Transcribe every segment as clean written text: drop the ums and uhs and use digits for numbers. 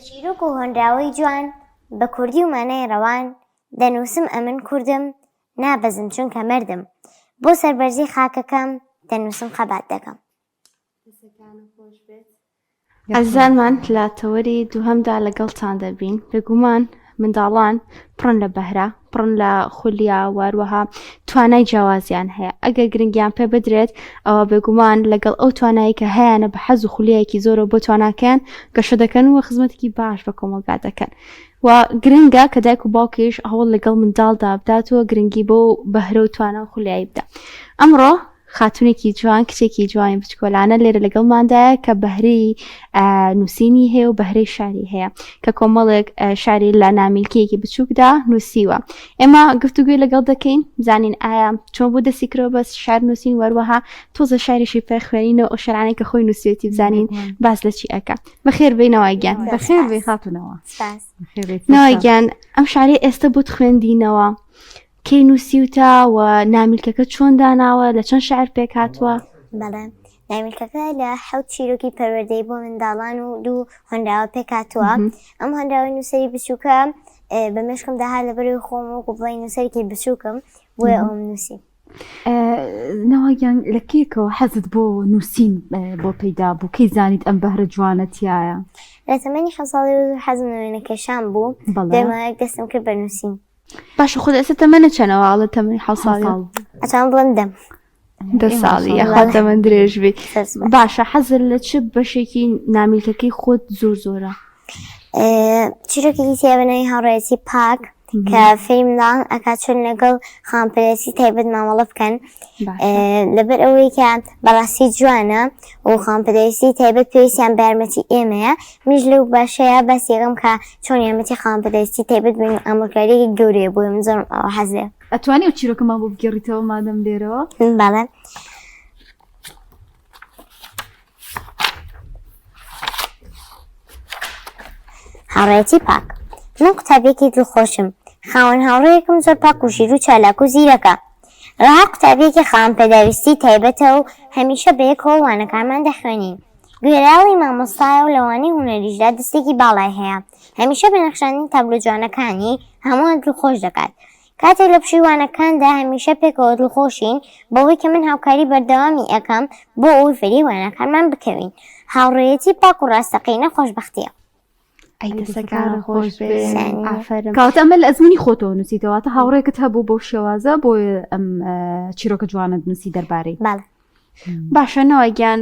چیرۆک و هۆنراوەی جوان، بە کوردی و مانای ڕەوان، دەنووسم ئەمن کوردم، نابەزم چونکە مەردم، بۆ سەربەرزی خاکەکەم، دەنووسم خەبات دەکەم. دەستەکانت خۆش بێت. ئازیزانمان لە تەوەری دووهەمدا لەگەڵتان دەبین بێگومان منداڵان پڕن لە بەهرە پڕن لە خولیا واروەها توانای جیاوازیان هەیە ئەگەر گرنگیان پێ بدرێت ئەوە بێگومان لەگەڵ ئەو توانایی کە هەیەە بە حەز و خولیایەکی زۆرەوە بۆ تواناکەیان گەشە دەکەن و خزمەتێکی باش بە کۆمەڵگا دەکەن و گرنگە کە دایک و باوکیش هەوڵ لەگەڵ منداڵدا بدات و گرنگی بۆ بەهرە و توانا و خولیایی بدا ئەمڕۆ خاتونێکی جوان کچێکی جوانی بچکۆلانە لێرە لەگەڵماندایە کە بەهرەی نووسینی هەیە و بەهرەی شاری هەیە کە کۆمەڵێک شاری لە نامیلکەیەکی بچووکدا نووسیوە ئێمە گفتوگوی لەگەڵ دەکەین بزانین ئایا چۆن بوو دەستی کرۆ بەس شار نووسین وەروەها تۆزە شاریشی پێ خوێنینەوە ئەو شارانەی کە خۆی نووسێتی بزانین باس لە چی ئەکا بەخێر بێنەوە گیان بەخێر بێ خاتونەوە نەوە گیان ئەم شاری ئێستا بۆت خوێندینەوە کەی نووسیوتە و نامیلکەکە چۆن داناوە لە چەند شعر پێک هاتووە؟ بەڵێ نامیلکەکە لە حەوت چیرۆکی پەروەردەی بۆ منداڵان و دوو هۆنراوە پێک هاتووە ئەم هۆنراوەی نووسەری بچووکە بە مێشکم داهات لەبەرەوەی خۆم وەکو بڵێی نووسەرێکی بچووکم بۆیە ئەوم نووسی. نەوا گیان لە کێکەوە حەزت بۆ نووسین بۆ پەیدا بوو کەی زانیت ئەم بەهرە جوانە تایە؟ لە تەمەنی حەوت ساڵی زۆر حەزم لە وێنەکێشان بوو دوای ماوەیەک دەستم کرد بە نووسین. باشە خۆت ئێستا تەمەنە چەنەوە ئەڵێ تەمەنی حەوت ساڵی ساڵ ئەتوانم بڵێم دەم دە ساڵی یاخوا تەمەن درێژ بی باشە حەزت لە چ بەشێکی نامیلکەکەی خۆت زۆر زۆرە چیرۆکێکی تیا بە ناوی هاوڕێیەتی پاک کە فێری منداڵان ئەکات چۆن لەگەڵ خاوەنپەرستی تایبەت مامەڵە بکەن لەبەر ئەوەی کە بەڕاستی جوانە و خاوەنپەرستی تایبەت پێویستیان بە یارمەتی ئێمەیە منیش لەو باشەیە باسی یەکەم کە چۆن یارمەتی خاوەنپەرستی تایبەت بین و ئامۆژگارییەکی گەورەیە بۆیە من زۆرم ئەوە حەز لێ ئەتوانی ئەو چیرۆکەمان بۆ بگێڕیتەوە مادەم لێرەوە؟ بەڵێ. هاوڕێیەتی پاک من قوتابیەکی دڵخۆشم خاوەن هاوڕێیەکم زۆر پاک و ژیر و چالاک و زیرەکە ڕەها قوتابیەکی خاوەن پێداویستی تایبەتە و هەمیشە بەیەکەوە وانەکانمان دەخوێنین گوێرایەڵی مامۆستایە و لە وانەی هونەریشدا دەستێکی باڵای هەیە هەمیشە بە نەخشاندنی تابلۆ جوانەکانی هەمووان دڵخۆش دەکات کاتێک لە پشووی وانەکاندا هەمیشە پێکەوە دڵخۆشین بەوەی کە من هاوکاری بەردەوامی ئەکەم بۆ ئەوەی فێری وانەکانمان بکەوین. هاوڕێیەتی پاک و ڕاستەقینە خۆشبەختییە. ئەی دەسەکانت خۆش بێ ئافەرم. کەواتە ئەمە لە ئەزموونی خۆتەوە نووسیتەوە واتە هاوڕێکت هەبوو بەو شێوازە بۆیە ئەم چیرۆکە جوانەت نووسی دەربارەی. بەڵێ. باشە نەوە گیان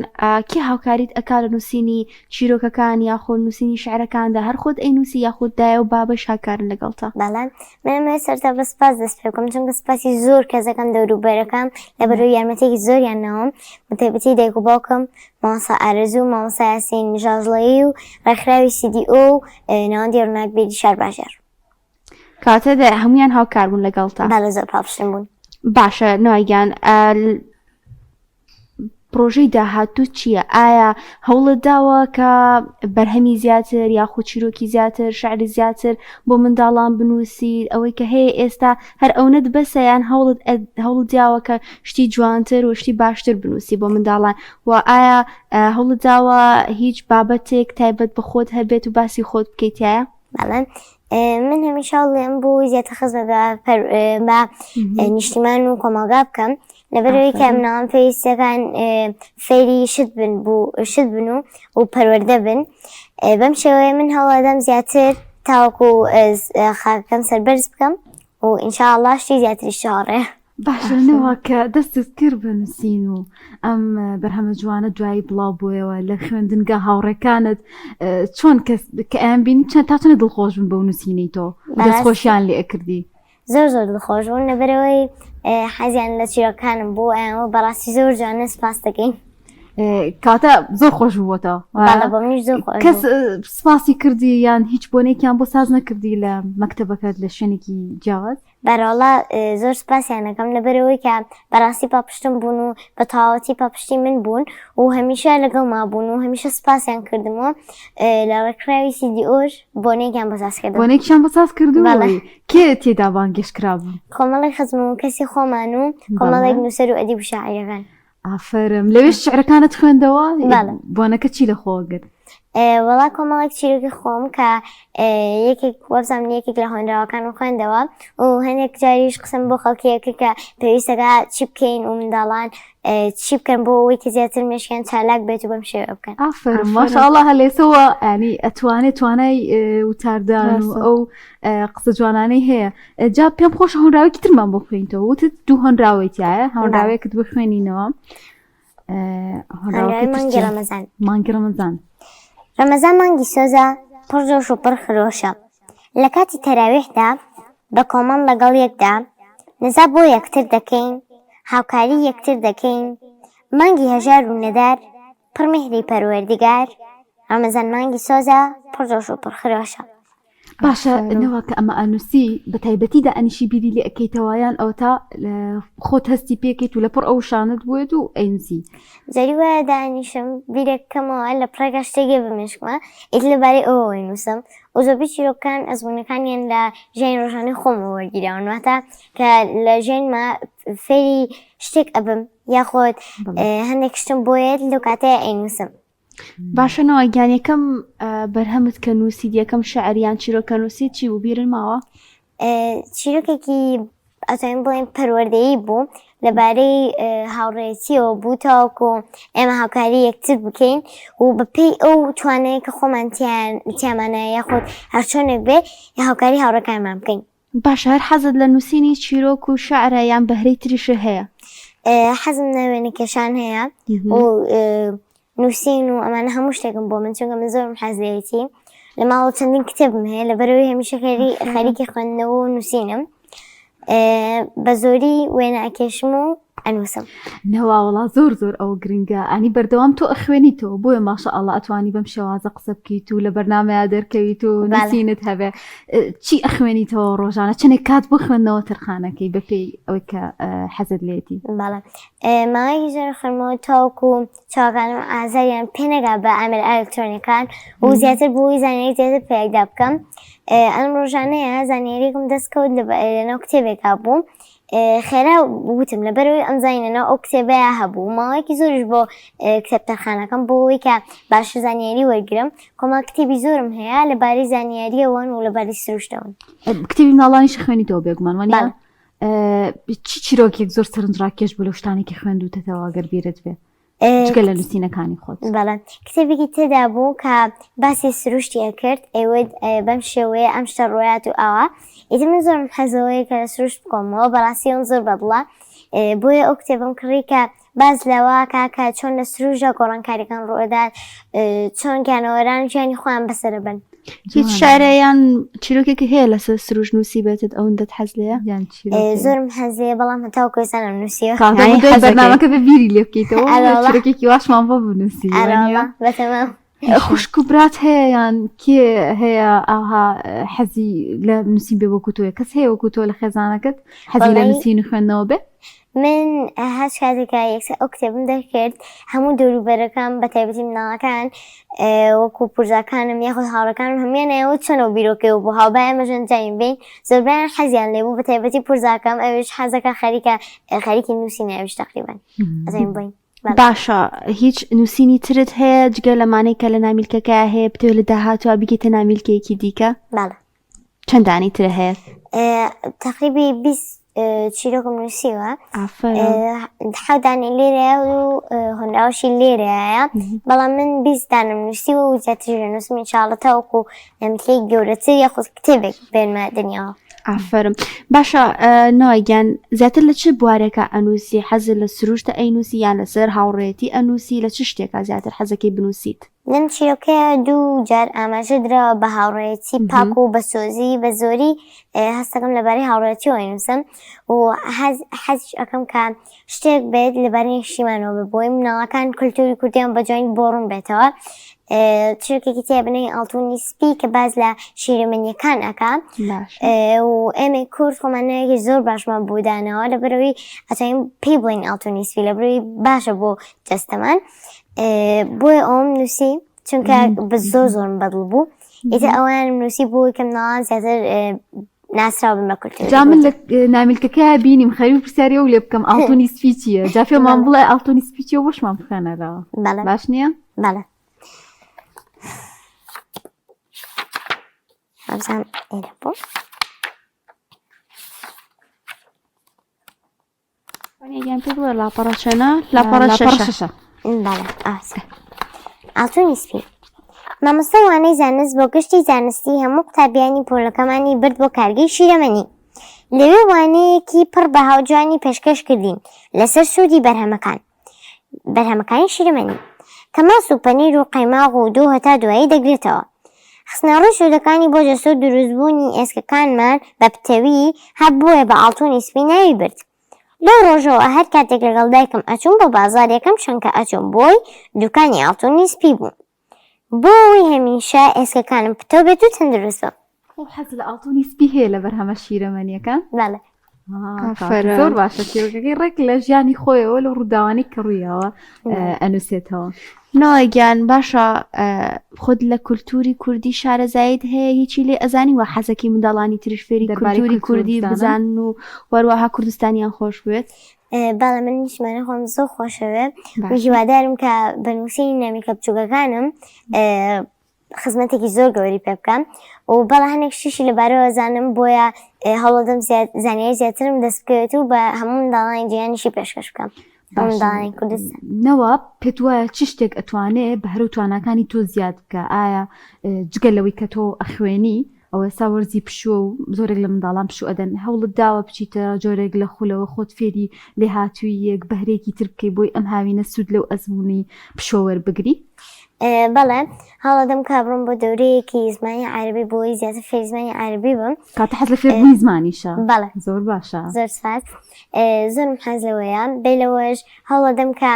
کێ هاوکاریت ئەکا لە نووسینی چیرۆکەکان یاخۆ نووسینی شعرەکاندا هەر خۆت ئەینووسی یاخود دایە و بابەش هاکارن لەگەڵتا؟ بەڵێ من ئەمەوێت سەرەتا بە سپاس دەست پێ بکەم چونکە سپاسی زۆر کەس دەکەم دەوروبەرەکەم لەبەرئەوەی یارمەتیەکی زۆریان ناوم بەتایبەتی دایک و باوکم مامۆستا ئارەزوو مامۆستا یاسین ژاژڵەیی و ڕێکخراوی سی دی ئۆ و ناوەندی ڕووناکبیری شارباژێڕ. کەواتە هەمویان هاوکار بوون لەگەڵتا؟ بەڵێ زۆر پاڵپشتم بوون. باشە نەوای گیان پرۆژەی داهاتوو چییە؟ ئایا هەوڵت داوە کە بەرهەمی زیاتر یاخود چیرۆکی زیاتر شعری زیاتر بۆ منداڵان بنووسیت ئەوەی کە هەیە ئێستا هەر ئەونەت بەسە یان هەوڵت هەوڵت داوە کە شتی جوانتر و شتی باشتر بنووسی بۆ منداڵان و ئایا هەوڵت داوە هیچ بابەتێک تایبەت بە خۆت هەبێت و باسی خۆت بکەیتایە؟ بەڵێ من هەمیشە هەوڵێم بوو زیاتر خزمەت بە بە نیشتیمان و کۆمەڵگا بکەم لەبەرەوەی کە مناڵان پێویستەکان فێری شت بن بوو شت بن و و پەروەردە بن بەم شێوەیە من هەوڵدەم زیاتر تاوەکو خاکەکەم سەربەرز بکەم و ئینشاءاللە شتی زیاتریش چاوەڕێ. باشە نەوا کە دەستت کرد بە نووسین و ئەم بەرهەمە جوانە دوایی بڵاو بۆیەوە لە خوێندنگا هاوڕێکانت چۆن کەس کە ئەیان بینی چەند تا چەند دڵخۆش بوون بەو نووسینەی تۆ دەستخۆشیان لێ ئەکردی؟ زۆر زۆر دڵخۆش بوون لەبەرئەوەی حەزیان لە چیرۆکەکانم بوو ئەیان وت بەڕاستی زۆر جوانە سپاست دەکەین. کاتە زۆر خۆش بووەتەوە بەڵێ بۆ منیش زۆر خۆش کەس سپاسی کردی یان هیچ بۆنێکیان بۆ ساز نەکردی لە مەکتەبەکەت لە شوێنێکی جیاواز؟ بەرەڵا زۆر سپاسیان ئەکەم لەبەرئەوەی کە بەڕاستی پاڵپشتم بوون و بە تەواوەتی پاڵپشتی من بوون و هەمیشە لەگەڵما بوون و هەمیشە سپاسیان کردم و لە ڕێکخراوی سی دی ئۆش بۆنێکیان بۆ ساز کردم. بۆنێکیان بۆ ساز کردووی؟ کێ تێدا بانگێشت کرابوو؟ کۆمەڵێک خزم و کەسی خۆمان و کۆمەڵێک نووسەر و ئەدیب و شاعیرەکان. ئافەرم لەوێش شعرەکانت خوێندەوە؟ بەڵێ. بۆنەکە چی لە خۆوە گرت؟ وەڵا کۆمەڵێک چیرۆکی خۆم کە یەکێک وەبزانم یەکێک لە هۆنراوەکانم خوێندەوە و هەندێک جاریش قسەم بۆ خەڵکیەکە کە پێویستەکە چی بکەین و منداڵان چی بکەن بۆ ئەوەی کە زیاتر مێشکیان چالاک بێت و بەم شێوە بکەن. ئافەرم ماشاءاللە هەلێسەوە ینی ئەتوانێت توانای وتاردان و ئەو قسە جوانانەی هەیە جا پێم خۆش هۆنراوێکی ترمان بۆ خوێنیتەوە وتت دوو هۆنراوەی تایە هۆنراوێکت بخوێنینەوە مانگی ڕەمەزان مانگی ڕەمەزان ڕەمەزان مانگی سۆزە پڕ جۆش و پڕ خرۆشە لە کاتی تەراویحدا بە کۆمەڵ لەگەڵ یەکدا نزا بۆ یەکتر دەکەین هاوکاری یەکتر دەکەین مانگی هەژار و نەدار پڕ میهری پەروەردگار ڕەمەزان مانگی سۆزە پڕ جۆش و پڕ خرۆشە. باشە نەوا کە ئەمە ئەنووسی بە تایبەتی دا ئەنیشی بیری لێ ئەکەیتەوە یان ئەوەتا خۆت هەستی پێکەیت و لە پڕ ئەو شانت بوێت و ئەینووسی؟ جاری وایە دانیشم بیرێک بکەمەوە لە پڕێکا شتێک بە مێشکما ئیتر لەبارەی ئەوەوە ئەینووسم و زۆربەی چیرۆکەکان ئەزموونەکانیان لە ژیانی ڕۆژانەی خۆمەوە وەرگیراون واتە کە لە ژیانما فێری شتێک ئەبم یاخود هەندێک شتم بۆیەت لەو کاتەیە ئەینووسم. باشە نەوە گیان یەکەم بەرهەمت کە نووسیت یەکەم شعر یان چیرۆک کە نووسیت چی بوو بیرت ماوە؟ چیرۆکێکی ئەتوانین بڵێین پەروەردەیی بوو لەبارەی هاوڕێیەتیەوە بوو تاوەکو ئێمە هاوکاری یەکتر بکەین و بەپێی ئەو توانەیە کە خۆمان تیامانە یاخود هەرچۆنێک بێ هاوکاری هاوڕێکانمان بکەین. باشە هەر حەزت لە نووسینی چیرۆک و شعرە یان بەهرەی تریشت هەیە؟ حەزم لە وێنەکێشان هەیە و نووسین و ئەمانە هەموو شتێکم بۆ من چونکە من زۆرم حەز لێیەتی لە ماڵەوە چەندین کتێبم هەیە لەبەرەوەی هەمیشە خەریکی خوێندنەوە و نووسینم بە زۆری وێنە ئەکێشم و ئەنووسم. نەوا وەڵا زۆر زۆر ئەوە گرنگە ئانی بەردەوام تۆ ئەخوێنیتەوە بۆیە ماشاءاللە ئەتوانی بەم شێوازە قسە بکەیت و لە بەرنامەیا دەرکەویت و نووسینت هەبێ چی ئەخوێنیتەوە ڕۆژانە چەندێک کات بۆ خوێندنەوە تەرخانەکەی بەپێی ئەوەی کە حەزت لێتی؟ بەڵێ ماوەیەکی زۆر خوێندمەوە تاوەکو چاوەکانم ئازاریان پێ نەگا بە ئامێرە ئەلکترۆنیەکان و زیاتر بۆی زانیاری زیاتر پێدا بکەم ئەم ڕۆژانەیە زانیاریەکم دەست کەوت لەناو کتێبێکا بوو خێرا وتم لەبەرەوەی ئەم زانینە ناو ئەو کتێبەیە هەبوو ماوەیەکی زۆریش بۆ کتێب تەرخانەکەم بۆ ئەوەی کە باشتر زانیاری وەرگرم کۆمەڵ کتێبی زۆرم هەیە لەبارەی زانیاریەوەن و لەبارەی سروشتەوەن. کتێبی مناڵانیش خوێنیتەوە بێگومان وانە؟ چی چیرۆکێک زۆر سەرنجڕاکێش بوو لەو شتانەی کە خوێندوتەتەوە گەر بیرت بێ؟ جگە لە نووسینەکانی خۆت. بەڵێ کتێبێکی تێدا بوو کە باسی سروشتی ئەکرد ئەیوت بەم شێوەیە ئەم شتە ڕۆیات و ئاوا ئیتر من زۆرم حەزەوەیە کە لە سروشت بکۆمەوە بەڕاستی ئەوم زۆر بەدڵە بۆیە ئەو کتێبم کڕی کە باس لەوە کا کە چۆن لە سروشدا گۆڕانکاریەکان ڕوئەدات چۆن گیانەوەران ژیانی خۆیان بەسەرەبەن. هیچ شعرە یان چیرۆکێک هەیە لەسەر سروش نووسی بێتت ئەوەندەت حەز لێیە؟ یان چیرۆکێک؟ زۆرم حەز لێیە بەڵام هەتاوەکو ئێستا نەمنووسیوە. کاکە یانی بۆ دوای حەزەکەی. بەرنامەکە بێ بیری لێ بکەیتەوە ئەرێ وەڵا. چیرۆکێکی واشمان بۆ بنووسی ئەرێ وانییە؟ وەڵا بەتەمام. خوشک و برات هەیە یان کێ هەیە ئاها حەزی لە نووسین بێ وەکو تۆیە کەس هەیە وەکو تۆ لە خێزانەکەت حەزی لە وەڵایی نووسین و خوێندنەوە بێ؟ من هەچ کاتێکە یەکسەر ئەو کتێبم دەرکرد هەموو دەوروبەرەکەم بە تایبەتی مناڵەکان وەکو پورزاکانم یاخود هاوڕەکانم هەموویان ئەیان چۆن ئەو بیرۆکەیەوە بوو هاوبای ئێمەش ئەنجامی بەین زۆربەیان حەزیان لێ بوو بە تایبەتی پورزاکەم ئەویش حەزەکە خەریکە خەریکی نووسینە ئەویش تەقریبەن ئەزانین بڵێین باشە هیچ نووسینی ترت هەیە جگە لەمانەی کە لە نامیلکەکە هەیە بتەوێت لە داهاتوە بگەیتە نامیلکەیەکی دیکە؟ بەڵێ. چەند دانەی ترە هەیە؟ تەقریبی 20 چیرۆکم نووسیوە حەوت دانەی لێرەیە و هۆنراوەشی لێرەیە بەڵام من 20 دانم نووسیوە و زیاتریش دەنووسم ئینشاڵڵە تاوەکو نامیلکەی گەورەتر یاخود کتێبێک بێنمە دنیاوە. ئافەرم باشە نەوای گیان زیاتر لە چ بوارێکا ئەنووسی حەزت لە سروشتە ئەینووسی یان لەسەر هاوڕێیەتی ئەنووسی لە چ شتێکا زیاتر حەزەکەی بنووسیت؟ لەم چیرۆکەیە دوو جار ئاماژە دراوە بە هاوڕێیەتی پاک و بەسۆزی، بە زۆری هەستەکەم لەبارەی هاوڕێیەتیەوە ئەینووسم و حەزیش ئەکەم کە شتێک بێت لەبارەی نیشتیمانەوە بێت بۆی مناڵەکان کولتوری کوردیان بە جوانی بۆ ڕوون بێتەوە. چیرۆکێکی تیا بەناوی ئاڵتونی سپی کە باس لە شیرەمەنیەکان ئەکا و ئێمەی کورد خۆمان ناوێکی زۆر باشمان بۆ داناوە لەبەرئەوەی ئەتوانین پێی بڵێین ئاڵتونی سپی لەبەرئەوەی باشە بۆ جەستەمان. بۆیە ئەوم نووسی چونکە بە زۆر زۆرم بەدڵ بوو ئیتر ئەوانم نووسی بۆ کە مناڵان زیاتر ناسراو بن بە کولتوری جا من لە نامیلکەکە بینیم خەریک پرسیاری ئەو لێ بکەم ئاڵتونی سپی چییە جا پێمان بڵێ ئاڵتونی سپی چییە بۆشمان بخوێنەرەوە بەڵێ باش نییە بەڵێ. وابزانم ئێرە بوو. گیان پێ بڵێ لاپەڕە چەنە؟ لاپەڕە شەشە. بەڵێ ئاسە. ئاڵتونی سپی. مامۆستا وانەی زانست بۆ گشتی زانستی هەموو قوتابیانی پۆلەکەمانی برد بۆ کارگەی شیرەمەنی. لەوێ وانەیەکی پڕ بەها و جوانی پێشکەش کردین لەسەر سوودی بەرهەمەکان. بەرهەمەکانی شیرەمەنی کە ماست و پەنیر و قەیماغ و دۆ هەتا دوایی دەگرێتەوە. خستنەڕووی سوودەکانی بۆ جەستە و دروستبوونی ئێسکەکانمان بە پتەوی، هەر بۆیە بە ئاڵتوونی سپی ناوی برد. لەو ڕۆژەوە هەر کاتێک لەگەڵ دایکم ئەچووم بۆ بازاڕ یەکەم شوێن کە ئەچووم بۆی دوکانی ئاڵتوونی سپی بوو. بۆ ئەوەی هەمیشە ئێسکەکانم پتەو بێت و تەندروست بم. خۆ حەز لە ئاڵتونی سپی هەیە لە بەرهەمە شیرەمەنیەکان؟ بەڵێ. ئافەرم. زۆر باشە چیرۆکەکەی ڕێک لە ژیانی خۆیەوە لەو ڕووداوانەی کە ڕوویاوە ئەنووسێتەوە. نەوە گیان باشە خۆت لە کولتوری کوردی شارەزاییت هەیە هیچی لێ ئەزانی وە حەزەکی منداڵانی تریش فێری دەربارەی کولتوری کولتور کوردی بزانن؟ بزانن و وەروەها کوردستانیان خۆش بوێت؟ بەڵێ من نیشتمانی خۆم زۆر خۆشەوێ و باشە. هیوادارم کە بە نووسینی نامیلکە بچووکەکانم خزمەتێکی زۆر گەوری پێ بکەم و بەڵێ هەنێک شتیشی لەبارەوە زانم بۆیە هەوڵدەم زانیاری زیاترم دەست بکەوێت و بە هەموو منداڵانی جیهانیشی پێشکەش بکەم هەموو باشە منداڵانی کوردستان. نەوا پێت وایە چ شتێک ئەتوانێ بەهرە و تواناکانی تۆ زیاد بکا ئایا جگە لەوەی کە تۆ ئەخوێنی ئەوە ئێستا وەرزی پشووە و زۆرێک لە منداڵان پشوو ئەدەن هەوڵت داوە بچیتە جۆرێک لە خولەوە خۆت فێری لێهاتووییەک بەهرەیەکی تر بکەی بۆی ئەم هاوینە سوود لەو ئەزموونی پشووە وەربگری؟ بەڵێ هەوڵەدەم کە بڕۆم بۆ دەورەیەکی زمانی عەرەبی بۆی زیاتر فێری زمانی عەرەبی بم. کاتە حەز لە فێربوونی زمانیشە؟ بەڵێ. زۆر باشە. زۆر سپاس. زۆرم حەز لەوەیە بێ لەوەش هەوڵەدەم کە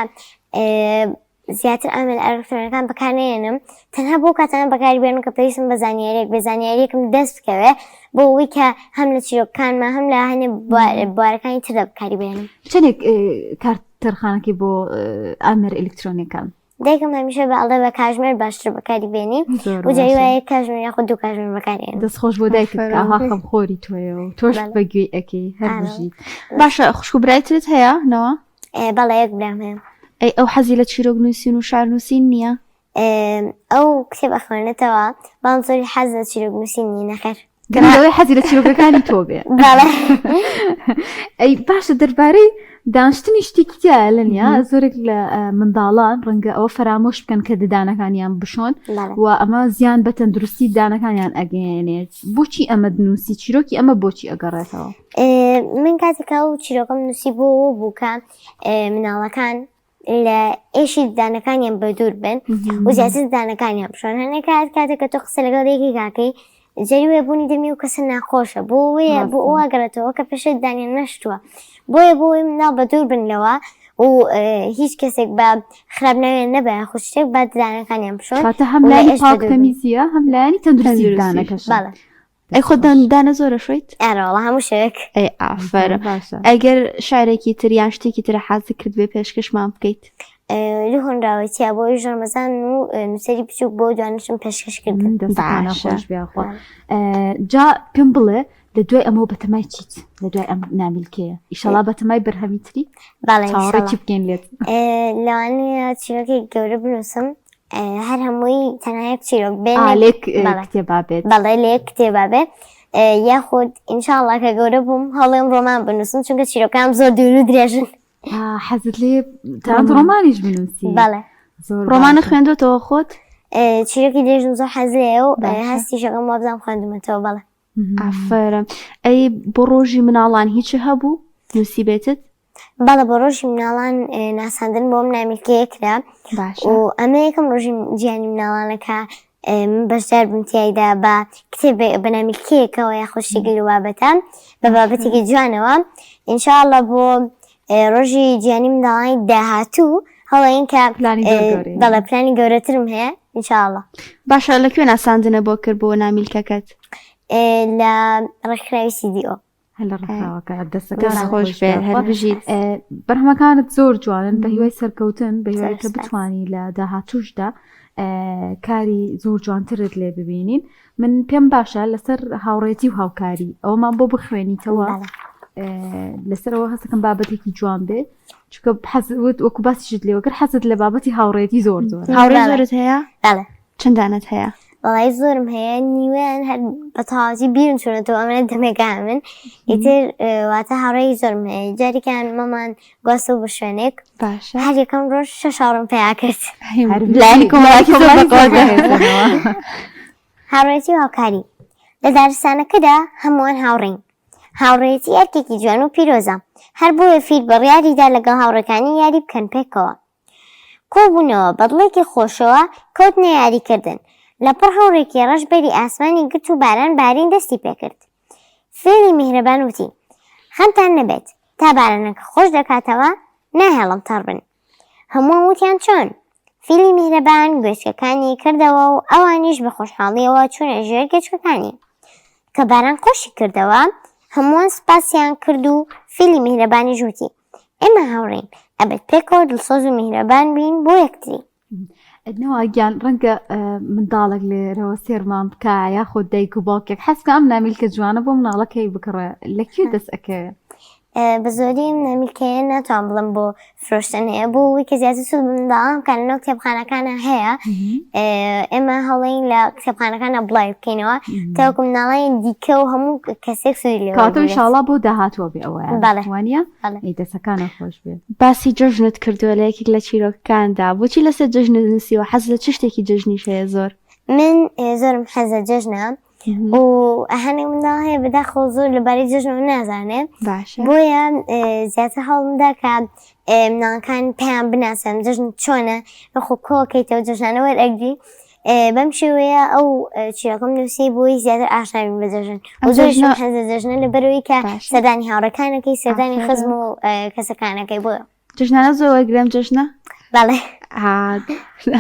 زیاتر ئامێرە ئەلکترۆنەکان بەکارنەهێنم تەنها بۆ کاتانە بەکاری بێنم کە پێویستم بە زانیاریەک بێ زانیاریەکم دەست بکەوێ بۆ ئەوەی کە هەم لە چیرۆکەکانما هەم لە هەنێ بوارەکانی تردا بەکاری بێنم. چەندێک کارت تەرخانەکەی بۆ ئامێرە ئەلکترۆنیەکان؟ دایکم هەمیشە بە ئەڵێ بە کاژمێر باشتر بەکاری بێنی و جاری وایە یەک کاژمێر یاخود دوو کاژمێر بەکاری ئێنم. دەست خۆش بۆ دایکت کە ئاها خەمخۆری تۆیە و تۆش بە گوێی ئەکەی هەر بژیت. باشە خوشک و برای ترت هەیە نەوە؟ بەڵێ یەک برام هەیە. ئەی ئەو حەزی لە چیرۆک نووسین و شعر نووسین نییە؟ ئەو کتێب ئەخوێنێتەوە بەڵام زۆری حەز لە چیرۆک نووسین نییە نەخێر. لەوەی حەزی لە چیرۆکەکانی تۆ بێ. بەڵێ. ئەی باشە دەربارەی دانشتنی شتێکی تایە لە نیە زۆرێک لە منداڵان ڕەنگە ئەوە فەرامۆش بکەن کە ددانەکانیان بشۆن و ئەمە زیان بە تەندروستی دانەکانیان ئەگەیەنێت بۆچی ئەمە دنووسی چیرۆکی ئەمە بۆچی ئەگەڕێتەوە؟ من کاتێک ئەو چیرۆکەم نووسی بۆ ئەوە بوو کە مناڵەکان لە ئێشی ددانەکانیان بەدوور بن و زیاتر ددانەکانیان بشۆن هەنێک کات کاتێک کە تۆ قسە لەگەڵ یەکێک ئەکەی جاری وایە بوونی دەمی و کەسە ناخۆشە بۆ وەیە بۆ ئەوە ئەگەڕێتەوە کە پێشتر ددانیان نەشتووە بۆیە بۆ ئەوەی مناڵ بەدوور بن لەوە و هیچ کەسێک بە خراپ ناویان نەبە یاخود شتێک با ددانەکانیان بشۆن کاتە هەم و لە لایەنی ئێش بەدوور بن. پاکتەمیزیە هەم لایەنی تەندروستی تەندروستیش. ددانەکەشە. بەڵێ. ئەی خۆت دان دانە زۆرە شۆیت؟ ئەرێ وەڵا هەموو شەوێک. ئەی ئافەرم. باشە. ئەگەر شعرێکی تر یان شتێکی تر حازر کرد بێ پێشکەشمان بکەیت؟ دوو هۆنراوەی تیا بۆ ئەویش ڕەمەزان و نووسەری بچووک بۆ دوانشم پێشکەش کردن. دەستتان باشە. خۆش بێ یاخوا. جا پێم بڵێ لە دوای ئەمەوە بەتەمای چیت؟ لە دوای ئەم نامیلکەیە ئیشەڵا بەتەمای بەرهەمی تری؟ بەڵێ چاوەڕێی ئینشەڵا. چی بکەین لێت؟ لەوانەیە چیرۆکێکی گەورە بنووسم هەر هەمووی تەنها یەک چیرۆک بێ ئا نەک لێک بەڵێ کتێبا بێت. بەڵێ لە یەک کتێبا بێ یاخود ئینشاڵڵا کە گەورە بووم هەوڵێم ڕۆمان بنووسم چونکە چیرۆکانم زۆر دوور و درێژن. ئا حەزت لێ تەنانەت ڕۆمانیش بنووسی؟ بەڵێ. زۆر ڕۆمانە باشە. خوێندۆتەوە خۆت؟ چیرۆکی درێژم زۆر حەز لێیە و باشە. هەستیشەکەم وابزانم خوێندوومەتەوە بەڵێ. ئافەرم. ئەی بۆ ڕۆژی مناڵان هیچ هەبوو نووسیبێتت؟ بەڵێ بۆ ڕۆژی مناڵان ناساندن بۆم نامیلکەیە کرا باشە. و ئەمە یەکەم ڕۆژی جیهانی مناڵانە کە من بەشدار بووم تیایدا بە کتێب بە نامیلکەیەکەوە یاخود شتێکی لەو بابەتە بە بابەتێکی جوانەوە ئینشاءاللە بۆ ڕۆژی جیهانی منداڵانی داهاتوو هەڵەین کە پلانی زۆر گەورەیە. بەڵێ پلانی گەورەترم هەیە ئینشاءاللە. باشە لە کوێ ناساندنە بۆ کرد بۆ نامیلکەکەت؟ لە ڕێکخراوی CDO. هەر لە ڕێکخراوەکە دەست دەستەکانت خۆش خۆش بێ بێ هەر بژیت. بەرهەمەکانت زۆر جوانن بە هیوای سەرکەوتن بە هیوای زۆر کە سپاس. بتوانی لە داهاتووشدا کاری زۆر جوانترت لێ ببینین من پێم باشە لەسەر هاوڕێتی و هاوکاری ئەومان بۆ بخوێنیتەوە بەڵێ. لەسەرەوە هەستەکەم بابەتێکی جوان بێ چونکە حەز وت وەکو باسیشت لێوە کرد حەزت لە بابەتی هاوڕێتی زۆر زۆر هاوڕێ بەڵێ. زۆرت هەیە؟ بەڵێ. چەند دانەت هەیە؟ وەڵای زۆرم هەیە نیوەیان هەر بە تەواوەتی بیرم چوونەتەوە ئەمە دەمێکە من ئیتر واتە هاوڕێی زۆرم هەیە جارێکیان مەمان گواستەوە بە شوێنێک باشە هەر یەکەم ڕۆژ شەش هاوڕێم پەیا کرد لایەنی کۆمەڵایەتی زۆر بەقوەت بەهێزەوە. هاوڕێتی و هاوکاری لە دارستانەکەدا هەمووان هاوڕێین هاوڕێیەتی ئەرکێکی جوان و پیرۆزە هەر بۆیە فیل بڕیاریدا لەگەڵ هاوڕێکانی یاری بکەن پێکەوە کۆبوونەوە، بە دڵێکی خۆشەوە کەوتنە یاریکردن. لەپڕ هەورێکی ڕەش بەری ئاسمانی گرت و باران بارین دەستی پێکرد. فیلی میهرەبان وتی، خەمتان نەبێت، تا بارانەکە خۆش دەکاتەوە، ناهێڵم تەڕ بن. هەمووان وتیان چۆن؟ فیلی میهرەبان گوێچکەکانی کردەوە و ئەوانیش بە خۆشحاڵییەوە چوونە ژێر گوێچکەکانی. کە باران خۆشی کردەوە، هەمووان سوپاسیان کرد و فیلی میهرەبانیش وتی، ئێمە هاوڕێین، ئەبێت پێکەوە دڵسۆز و میهرەبان بین بۆ یەکتری. نەوا گیان ڕەنگە منداڵێک لێرەوە سێرمان بکە یاخود دایک و باوکێک حەزکە ئەم نامیلکە جوانە بۆ مناڵەکەی بکڕێ لە کوێ دەست ئەکەوێ؟ بە زۆری ئەم نامیلکەیە ناتوان بڵێم بۆ فرۆشتن هەیە بۆ ئەوەی کە زیاتر سوود بە منداڵان بکات لەناو کتێبخانەکانە هەیە ئێمە هەوڵین لە کتێبخانەکانە بڵاوی بکەینەوە تاوەکو منداڵانی دیکە و هەموو کەسێک سوودی لێ کاتە ئینشاڵڵا بۆ داهاتووە بێ ئەوە بەڵێ. وانە بەڵێ. ئەی دەسەکانە خۆش بێ باسی جەژنت کردووە لە یەکێک لە چیرۆکەکاندا بۆچی لەسەر جەژنت نووسیوە حەز لە چ شتێکی جەژنیش هەیە زۆر من زۆرم حەز لە جەژنە و هەنێک منداڵ هەیە بەداخەوە زۆر لەبارەی جەژنەوە نازانێ باشە بۆیە زیاتر هەوڵمدا کە مناڵەکان پێیان بناسم جەژن چۆنە خۆ کۆکەیتەوە جەژنانە وەرئەگری بەم شێوەیە ئەو چیرۆکم نووسی بۆی زیاتر ئاشنا بین بە جەژن ئەم و زۆریشم جەژنە حەز لە جەژنە لەبەرەوەی کە باشە سەردانی هاوڕێکانەکەی سەردانی ئافەرم. خزم و کەسەکانەکەی بۆیە جەژنانە زۆر وەرگرم جەژنە بەڵێ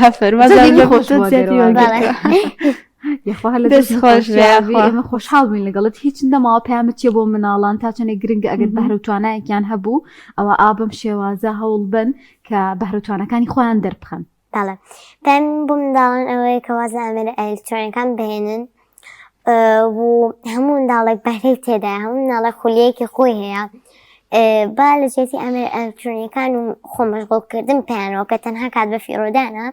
ئافەرم جەژنێکی لە خۆش تۆ بووە زیاتر گەرەوە. بەڵێ وەرگرتووە. یاخوا هەر لە دەست جەژن خۆش بێ خۆشیا بی. یاخوا. ئێمە خۆشحاڵ بووین لەگەڵت هیچ نەماوە پەیامت چییە بۆ مناڵان تا چەندێک گرنگە ئەگەر بەهرە و توانایەکیان هەبوو ئەوە ئا بەم شێوازە هەوڵ بەن کە بەهرە و تواناکانی خۆیان دەربخەن. بەڵێ پەیامی بۆ منداڵان ئەوەیە کە واز لە ئامێرە ئەلیکترۆنیەکان بهێنن و هەموو منداڵێک بەهرەی تێدایە هەموو منداڵێک خولیەکی خۆی هەیە با لە جیاتی ئامێرە ئەلیکترۆنیەکان و خۆ مەشغوڵکردن پێیانەوە کە تەنها کات بە فیڕۆدانە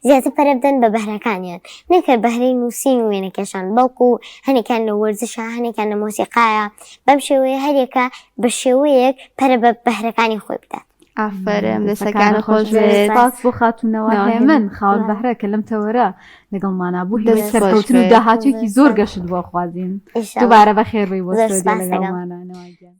زیاتر پەرە بدەن بە بەهرەکانیان نەکە بەهرەی نووسین و وێنەکێشان بەڵکو هەنێکیان لە وەرزشە هەنێکیان لە مۆسیقایە بەم شێوەیە هەریەکە بە شێوەیەک پەرە بە بەهرەکانی خۆی بدات. ئافەرم دەستەکانت خۆش بێت. سپاس بۆ خاتوو نەوا هێمن خاوەن بەهرە کە لەم تەوەرە لەگەڵمانا بوو هیوای سەرکەوتن و داهاتوویەکی زۆر گەشت بۆ خوازین دووبارە بەخێربێی بۆ ستۆدیۆ لەگەڵمانا نەوا گیان.